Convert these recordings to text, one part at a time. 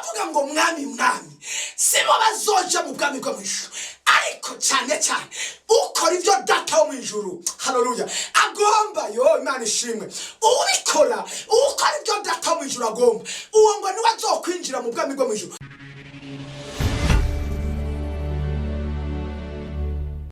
Abavuga ngo "Mwami, Mwami" sibo bazoja mu bwami bwo mu ijuru, ariko cyane cyane ukora ibyo Data wo mu ijuru, haleluya, agomba. Yo, Imana ishimwe! Ubikora, ukora ibyo Data wo mu ijuru agomba, uwo ngo niwe azokwinjira mu bwami bwo mu ijuru.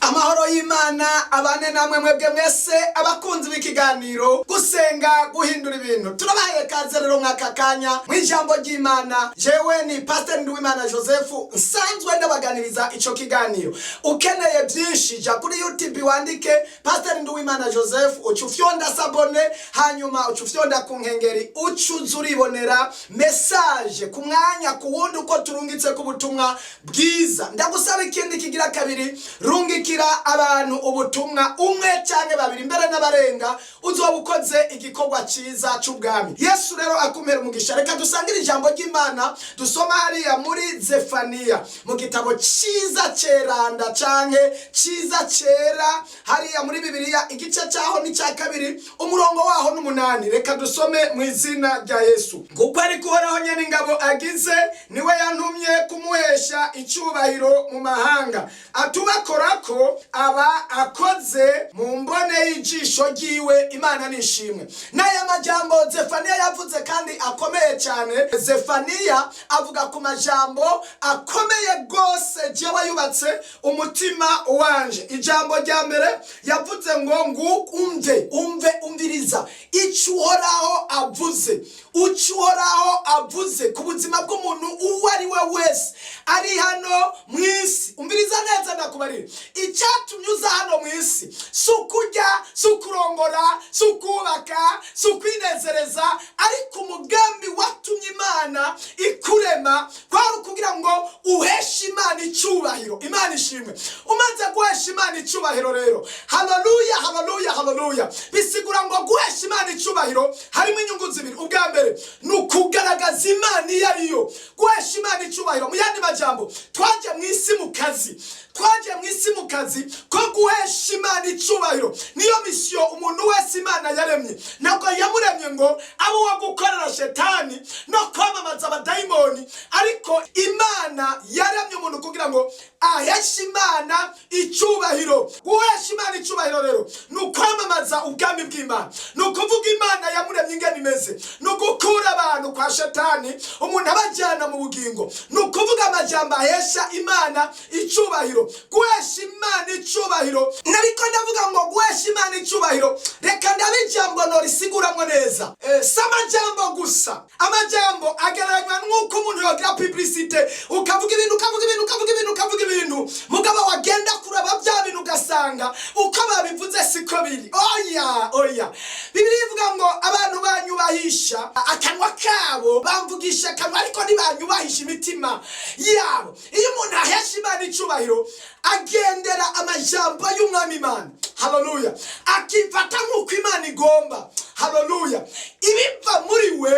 Amahoro y'Imana abane namwe mwebwe mwese abakunzi b'ikiganiro Gusenga Guhindura Ibintu. Turabahaye kaze rero mwaka kanya mu ijambo ry'Imana. Jewe ni Pasiteri Nduwimana Joseph, nsanzwe ndabaganiriza ico kiganiro. Ukeneye byinshi, ja kuri YouTube wandike Pasiteri Nduwimana Joseph, uca ufyonda s'abonner, hanyuma uca ufyonda ku nkengeri, uca uza uribonera message ku mwanya ku wundi uko turungitse ku butumwa bwiza. Ndagusaba ikindi kigira kabiri: rungikira abantu ubutumwa, umwe cyangwa babiri, mbere n'abarenga, uzoba ukoze igikorwa cyiza cy'ubwami. Yesu rero akumera umugisha. Reka dusangire ijambo ry'Imana dusoma hariya muri Zefaniya, mu gitabo cyiza cyeranda canke cyiza cyera, hariya muri Bibiliya, igice cyaho ni cya kabiri, umurongo waho n'umunani. Reka dusome mu izina rya Yesu. Kuko ariko Uhoraho nyene ingabo agize, niwe yantumye kumuhesha icyubahiro mu mahanga, atubakorako aba akoze mu mbone y'ijisho ryiwe. Imana nishimwe. N'aya majambo Zefaniya yavuze kandi akomeye cyane. Zefaniya avuga ku majambo akomeye rwose, jewe yubatse umutima wanje. Ijambo rya mbere yavuze ngo umve, umve, umviriza icyo Uhoraho avuze, icyo Uhoraho avuze ku buzima bw'umuntu uwo ari we wese ari hano mu isi. Umviriza neza, ndakubarira icyatumye uza hano mu isi. Si ukurya, si ukurongora, si ukubaka, si ukwinezereza, ariko umugambi watumye Imana ikurema kwari ukugira ngo uheshe Imana icyubahiro. Imana ishimwe! Umaze guhesha Imana icyubahiro rero, haleluya, haleluya, haleluya, bisigura ngo guhesha Imana icyubahiro harimo inyungu zibiri. Ubwa mbere ni ukugaragaza Imana iyo ariyo. Guhesha Imana icyubahiro, mu yandi majambo, twaje mu isi mu kazi, twaje mu isi mu kazi ko guhesha Imana icyubahiro. Niyo mission umuntu wese Imana yaremye. Ntabwo yamuremye ngo abe uwo gukorera shetani no kwamamaza abadayimoni, ariko Imana yaremye umuntu kugira ngo aheshe Imana icyubahiro. Guhesha Imana icyubahiro rero ni ukwamamaza ubwami bw'Imana, ni ukuvuga Imana yamuremye ingene imeze, ni ugukura abantu kwa shetani, umuntu abajyana mu bugingo, ni ukuvuga amajambo ahesha Imana icyubahiro. Guhesha Imana icyubahiro, nariko ndavuga ngo guhesha Imana icyubahiro, reka ndabe ijambo norisiguramwo neza. Si amajambo gusa. Amajambo agereranywa nk'uko umuntu yogira publicité, ukavuga ibintu, ukavuga ibintu, ukavuga ibintu, ukavuga ibintu, mugabo wagenda kuraba bya bintu ugasanga uko babivuze siko biri. Oya, oya, Bibiliya ivuga ngo abantu banyubahisha akanwa kabo, bamvugisha akanwa, ariko ntibanyubahisha imitima yabo. Iyo umuntu ahesha Imana icyubahiro, agendera amajambo y'Umwami Imana, haleluya, akifata nk'uko Imana igomba, haleluya. Ibiva muri we,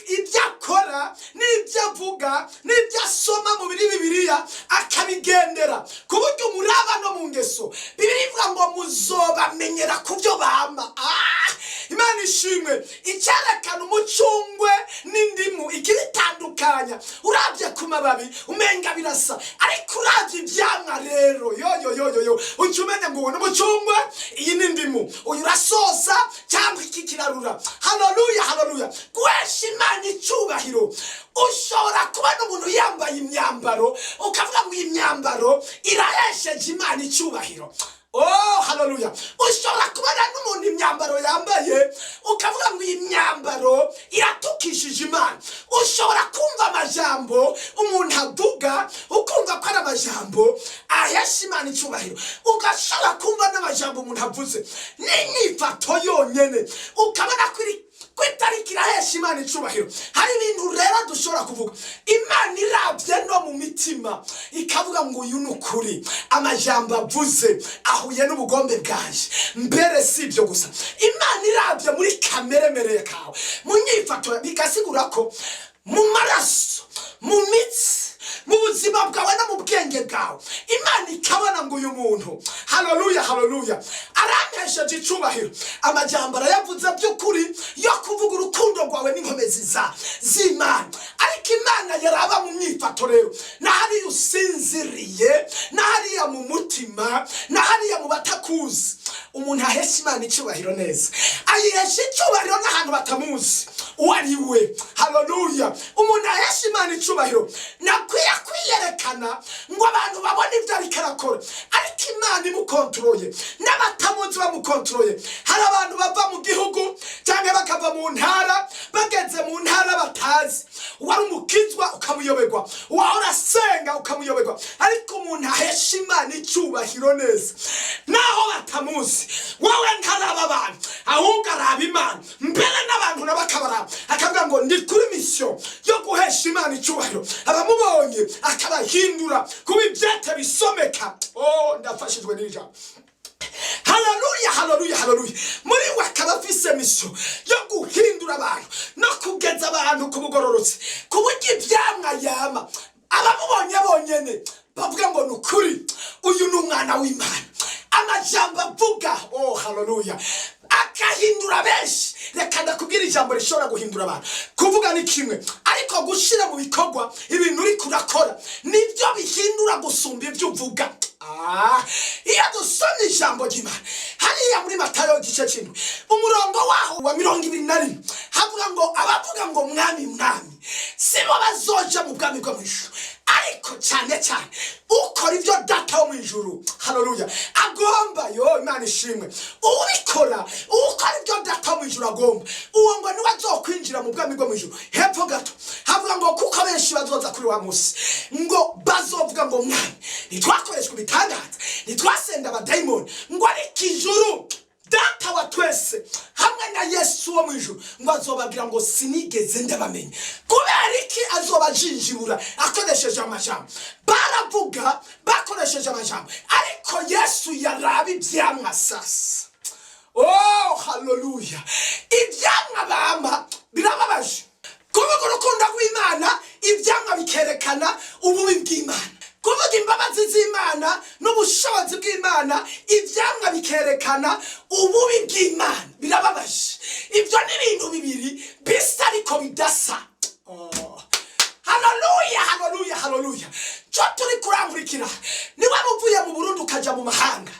ibyo akora n'ibyo avuga n'ibyo asoma mu biri Bibiliya, akabigendera ku buryo umuraba no mu ngeso. Bibiliya ivuga ngo muzobamenyera ku byo bama. Ah, Imana ishimwe! Icyerekana umucungwe n'indimu, ikibitandukanya, urabye ku mababi umenga birasa, ariko urabye ibyamwa rero, yo yo yo yo yo, uca umenya ngo uyu ni umucungwe, iyi ni indimu, uyu urasosa cyangwa iki kirarura. Haleluya, haleluya! Guhesha Imana icyubahiro, ushobora kubona umuntu yambaye imyambaro, ukavuga ngo iyi myambaro irahesheje Imana icyubahiro. Oh, haleluya! Ushobora kubona n'umuntu imyambaro yambaye, ukavuga ngo iyi myambaro iratukishije Imana. Ushobora kumva amajambo umuntu avuga, ukumva ko ari amajambo ahesha Imana icyubahiro. Ugashobora kumva n'amajambo umuntu avuze n'inyifato yonyene, ukabona ko iri ko itariki irahesha Imana icubahiro. Hari ibintu rero dushobora kuvuga, Imana irabye no mu mitima ikavuga ngo uyu ni ukuri, amajambo avuze ahuye n'ubugombe bwanje. Mbere si ibyo gusa, Imana irabye muri kameremere kawe, mu nyifato, bigasigura ko mu maraso, mu mitsi, mu buzima bwawe no mu bwenge bwawe, Imana ikabyakira. Ikabona ngo uyu muntu, haleluya, haleluya, arampesheje icubahiro. Amajambo arayavuze by'ukuri yo kuvuga urukundo rwawe n'inkomezi z'Imana, ariko Imana yaraba mu myifato rero, na hariya usinziriye, na hariya mu mutima, na hariya mu batakuzi. Umuntu ahesha Imana icyubahiro neza, ayihesha icyubahiro n'ahantu batamuzi uwo ari we. Haleluya! Umuntu ahesha Imana icyubahiro nakwiye kwiyerekana ngo abantu babone ibyo ariko arakora, ariko Imana imukontroye n'abatamuzi bamukontroye. Hari abantu bava mu gihugu cyangwa bakava mu ntara, bageze mu ntara batazi, wari umukizwa ukamuyoberwa, wahora asenga ukamuyoberwa. Ariko umuntu ahesha Imana icyubahiro neza, naho batamuzi, wowe ntaraba abantu, ahubwo araba Imana mbere n'abantu nabo akabaraba, akavuga ngo ndi kuri mission yo guhesha Imana icyubahiro. Abamubonye akabahindura kuba ibyete bisomeka. Oh, ndafashijwe n'iri jambo. Haleluya, haleluya, haleluya! Muri we akaba afise mission yo guhindura abantu no kugeza abantu ku bugororotsi, ku buryo ibyamwa yama abamubonye bonyene bavuga ngo ni ukuri, uyu ni umwana w'Imana. Amajambo avuga, oh haleluya, akahindura benshi. Reka ndakubwira ijambo rishobora guhindura abantu. Kuvuga ni kimwe, ariko gushyira mu bikorwa ibintu uri kurakora nibyo bihindura gusumba ibyo uvuga. Iyo dusomye ijambo ry'Imana hariya muri Matayo igice kimwe, umurongo waho wa 21, havuga ngo abavuga ngo "Mwami, Mwami" sibo bazoja mu bwami bwo mu ijuru, ariko cyane cyane ukora ibyo Data wo mu ijuru, haleluya, agomba. Yo, Imana ishimwe! Ubikora, ukora ibyo Data wo mu ijuru agomba, uwo ngo niwe azokwinjira mu bwami bwo mu ijuru. Hepfo gato havuga ngo kuko benshi bazoza kuri wa munsi, ngo bazovuga ngo "Mwami, ntitwakoreshwa ibitangaza, ntitwasenda abadayimoni?" Ngo ariko ijuru, Data wa twese hamwe na Yesu wo mu ijuru, ngo azobabwira ngo "Sinigeze ndabamenya." Kubera iki? Azoba ajinjibura akoresheje amajambo. Baravuga bakoresheje amajambo, ariko Yesu yaraba ibyamwa. Sasa, oh haleluya, ibyamwa bama birababaje. Kuvuga urukundo rw'Imana, ibyamwa bikerekana ububi bw'Imana. Kuvuga imbabazi z'Imana n'ubushobozi bw'Imana, ibyamwa bikerekana ububi bw'Imana. Birababaje. Ibyo ni ibintu bibiri bisa ariko bidasa. Oh. Haleluya, haleluya, haleluya! Cyo turi kurangurikira, niba uvuye mu Burundi ukaja mu mahanga,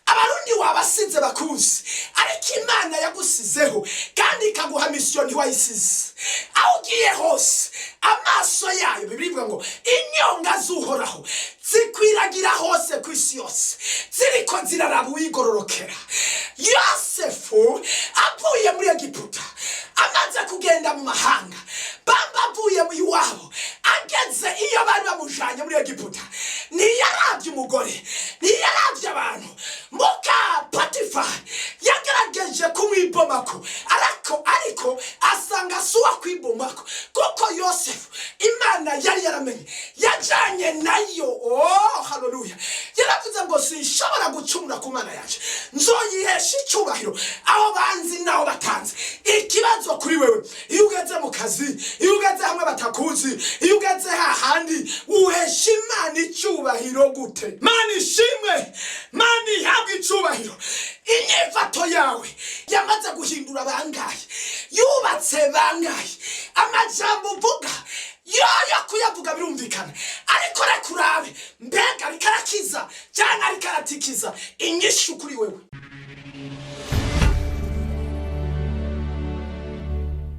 Abarundi wabasize bakuzi, ariko Imana yagusizeho kandi ikaguha mission, ntiwayisize. Aho ugiye hose amaso yayo, Bibiliya ivuga ngo inyonga z'Uhoraho zikwiragira hose ku isi yose, ziriko ziraraba uwigororokera. Yosefu avuye muri Egiputa, amaze kugenda mu mahanga, bamba avuye mu iwabo, ageze iyo bari bamujanye muri Egiputa, ntiyarabye umugore, ntiyarabye abantu. Muka Potifari yagerageje kumwibomako, ariko asanga si uwo kwibomako, kuko Yosefu Imana yari yaramenye, yajanye nayo. Oh haleluya! Yaravuze ngo sinshobora gucumura ku Mana yaje, nzoyihesha icyubahiro aho banzi n'aho batanze. Ikibazo kuri wewe, iyo ugeze mu kazi, iyo ugeze hamwe batakuzi, iyo ugeze hahandi, uhesha Imana icyubahiro gute? Mana ishimwe, Mana ihabwe icyubahiro! Inyifato yawe yamaze guhindura bangahe? Yubatse bangahe? Amajambo uvuga yoyo kuyavuga birumvikana, ariko reka urabe mbega ariko arakiza cyangwa ariko aratikiza. Inyishu kuri wewe.